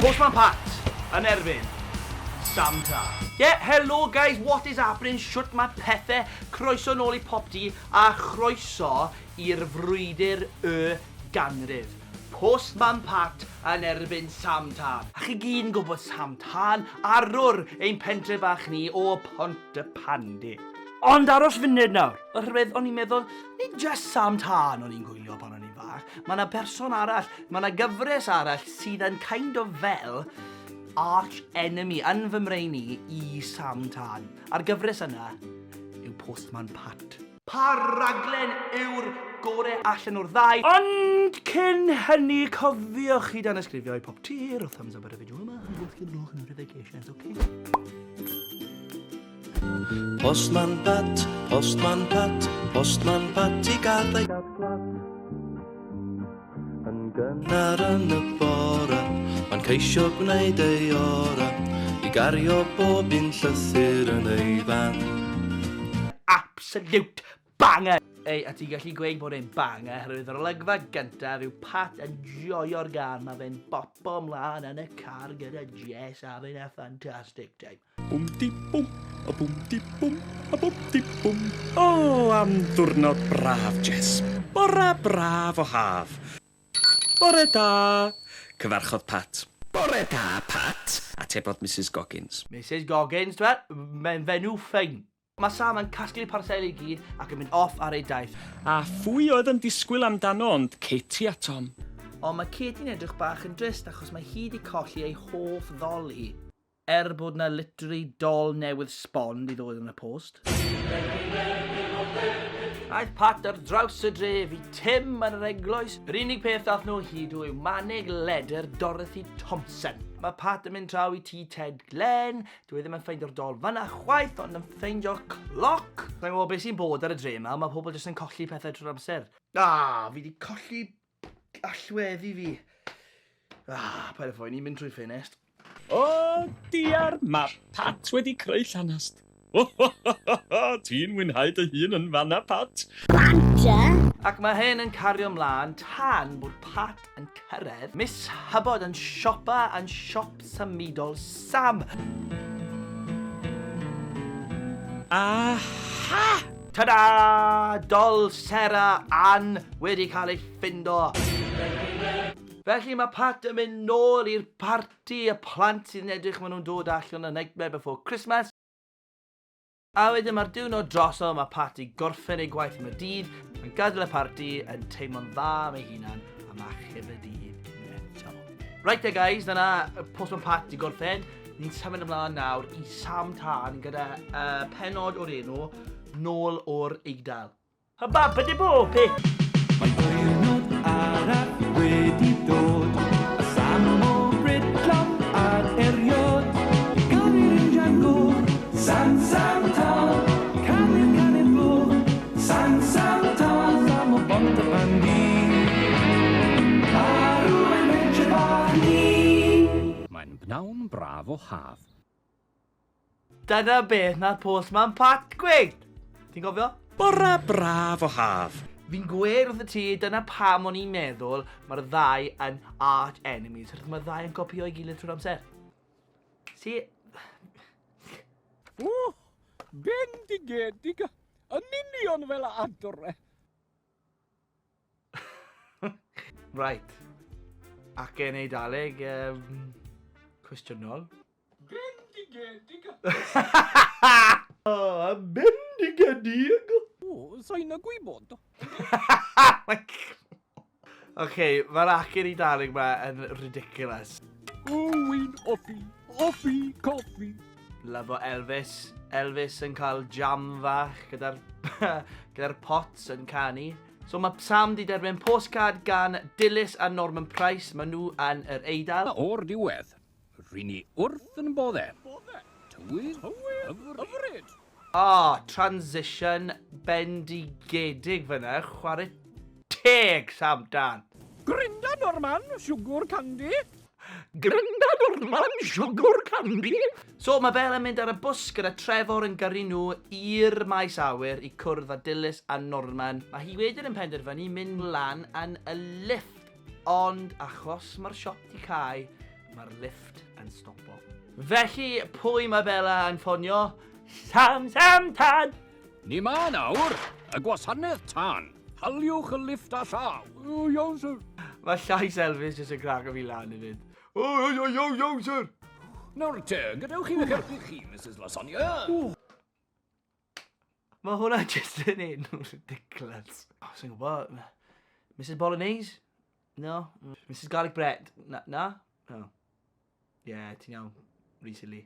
Postman Pat yn erbyn Sam Tân. Ie, helo guys, what is happening, shwt mae pethe, croeso nôl i Popty a chroeso i'r frwydr y ganrif. Postman Pat yn erbyn Sam Tân. A chi gyd yn gwybod Sam Tân, arwr ein pentre bach ni o Pontypandy. Ond aros funud nawr, oherwydd o'n i'n meddwl, nid just Sam Tân o'n i'n gwylio pan o'n i'n fach, mae yna berson arall, mae yna gyfres arall sydd yn kind of fel arch enemy yn fy mrain i i Sam Tân. A'r gyfres yna yw Postman Pat. Pa raglen yw'r gore allan o'r ddau? Ond cyn hynny, cofiwch i danysgrifio i Popty, rho thumbs up ar y fideo yma, a gwasgu'r gloch notifications, ok? Postman Pat, Postman Pat, Postman Pat i gath ei gat glat. Yn gynnar yn y bore, mae'n ceisio gwneud ei ora i gario bob un llythyr yn ei fan. Absolute banger! Ei, a ti'n gallu gweud bod e'n banger, oherwydd yr olygfa gyntaf yw Pat yn joio'r gân, mae fe'n bopo mlaen yn y car gyda Jess having a fantastic time. Bwm di bwm, a bwm di bwm, a bwm di bwm. O, am ddiwrnod braf, Jess. Bore braf o haf. Bore da, cyfarchodd Pat. Bore da, Pat, atebodd Misus Goggins. Misus Goggins, twel, mae'n fenyw ffein. Mae Sam yn casglu parseli i gyd ac yn mynd off ar ei daith. A phwy oedd yn disgwyl amdano ond Katie a Tom. Ond mae Katie'n edrych bach yn drist achos mae hi 'di colli ei hoff ddol hi. Er bod 'na literally dol newydd sbon 'di ddod yn y post. Aeth Pat ar draws y dref i Tim yn yr eglwys. Yr unig peth ddath nhw o hyd yw manig ledr Dorothy Thompson. Mae Pat yn mynd draw i tŷ Ted Glenn. Dw i ddim yn ffeindio'r dol fan'na chwaith, ond yn ffeindio cloc! Sa i'n gwybod beth sy'n bod ar y dre 'ma, mae pobl jyst yn colli pethau trwy'r amser. Ah, fi 'di colli allweddi fi. Ah, paid â phoeni, mynd trwy ffenest. O diar, mae Pat wedi creu llanast. Ti'n mwynhau dy hun yn fan'na, Pat? Banter! Ac mae hyn yn cario mlaen tan bod Pat yn cyrraedd Miss Hubbard yn siopa yn siop symudol Sam. Aha! Ta-da! Dol Sarah Ann wedi cael ei ffindo. Felly mae Pat yn mynd nôl i'r parti, y plant sydd yn edrych maen nhw'n dod allan o Nightmare Before Christmas. A wedyn mae'r diwrnod drosodd, mae Pat i gorffen ei gwaith am y dydd, mae'n gadael y parti yn teimlo'n dda am ei hunan a mae achub y dydd eto. Right there guys, dyna Postman Pat i gorffen. Ni'n symud ymlaen nawr i Sam Tân gyda uh, penod o'r enw Nôl o'r Eidal. Hybabadibwpi! Mae diwrnod arall wedi dod, a Sam o Brydlon ar eriod. Canu'r injan goch, Sam, Sam Tân, canu'r canu'r gloch, Sam, Sam Tân, Sam o Bontypandy. Arw ein pentre bach ni. Mae'n bnawn braf o haf. Dyna beth nath Postman Pat gweud! Ti'n cofio? Bore braf o haf. Fi'n gweud wrth y ti, dyna pam o'n i'n meddwl mae'r ddau yn arch enemies, achos mae'r ddau yn copio'i gilydd trwy'r amser. See? O, bendigedig! Yn union fel adre. Right. Ac yn Eidaleg, um, cwestiynol. Bendigedig! Oh, bendigedig! O, sa'n y gwybod. OK, mae'r acen Eidaleg ma yn ridiculous. O, wy'n offi, offi, coffi. Lyfo Elvis. Elvis yn cael jam fach gyda'r gyda pots yn canu. So mae Sam di derbyn postcard gan Dilys a Norman Price. Maen nhw yn yr Eidal. O'r diwedd, Ry'n ni wrth yn bodde. Tywydd hyfryd. Ah, transition bendigedig fyna, chwarae teg Sam Dan. Grinda Norman, siwgwr candy. Grinda Norman, siwgwr candy. So mae Bel yn mynd ar y bws gyda Trefor yn gyrru nhw i'r maes awyr i cwrdd â Dilys a Norman. Mae hi wedyn yn penderfynu mynd lan yn y lifft. Ond achos mae'r siop 'di cau, Mae'r lift yn stopo. Felly, pwy mae Bella yn ffonio? Sam Sam Tan! Ni ma nawr, y gwasanaeth tân. Haliwch y lifft â llaw. O, iawn, sir. Mae llais Elvis jyst yn craco fi lan hefyd. O, iawn, iawn, iawn, sir! Nawr te, gadewch i fi helpu chi, Mrs Lasagna. Mae hwnna jyst yn enw ridiculous. Oh, Sa'n gwybod. Mrs Bolognese? No. Mrs Garlic Bread? Na? Na? No. Yeah, ti'n iawn. Recently.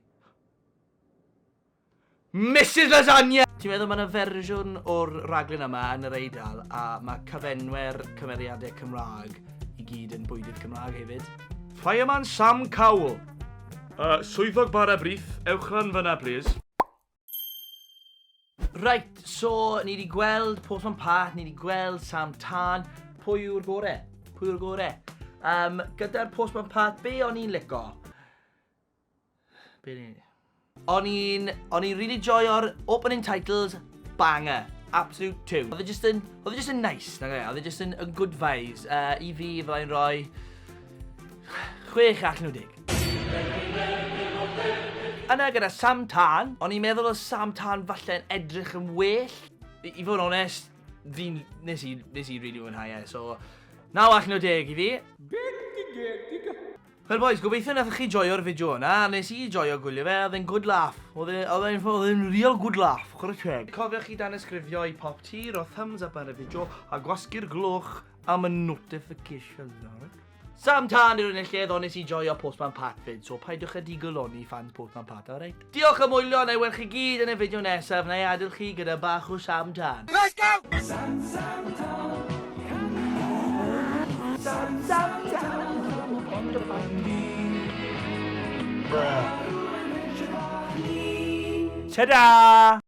Mrs Lasagna! Ti'n meddwl mae yna fersiwn o'r raglen yma yn yr Eidal a mae cyfenwer cymeriadau Cymraeg i gyd yn bwydydd Cymraeg hefyd. Fireman Sam Cowell. Swyddog Bara Brith, ewch lan fyna, please. Right, so ni wedi gweld Postman Pat, ni wedi gweld Sam Tân. Pwy yw'r gore? Pwy yw'r gore? Gyda'r Postman Pat, be o'n i'n lico? Be o'n i'n... O'n i'n... O'n i'n really joio'r opening titles, banger. Absolute two. Oedd e just yn... Oedd e just yn nice, nag e? Oedd e just yn good vibes. I fi, fyddai'n rhoi 6 allan o 10. Yna gyda Sam Tân, o'n i'n meddwl oedd Sam Tân falle'n edrych yn well. I fod yn onest, fi'n, nes i really mwynhau e, so 9 allan o 10 i fi. Wel boys, gobeithio nath chi joio'r fideo yna, nes i joio gwylio fe, oedd e'n good laugh. Oedd e'n real good laugh, chwarae teg. Cofiwch chi danysgrifio i Pop Tea, ro thumbs up ar y fideo, a gwasgu'r gloch am y notifications, alright? Sam Tân yw'r enillydd, ond nes i joio Postman Pat fyd, so paidiwch â digoloni fans Postman Pat, alright? Diolch am wylio, na i weld chi gyd yn y fideo nesaf, na i adael chi gyda bach o Sam Tân. Let's go! Sam Sam Tân. Sam Sam Tân. Ta-da!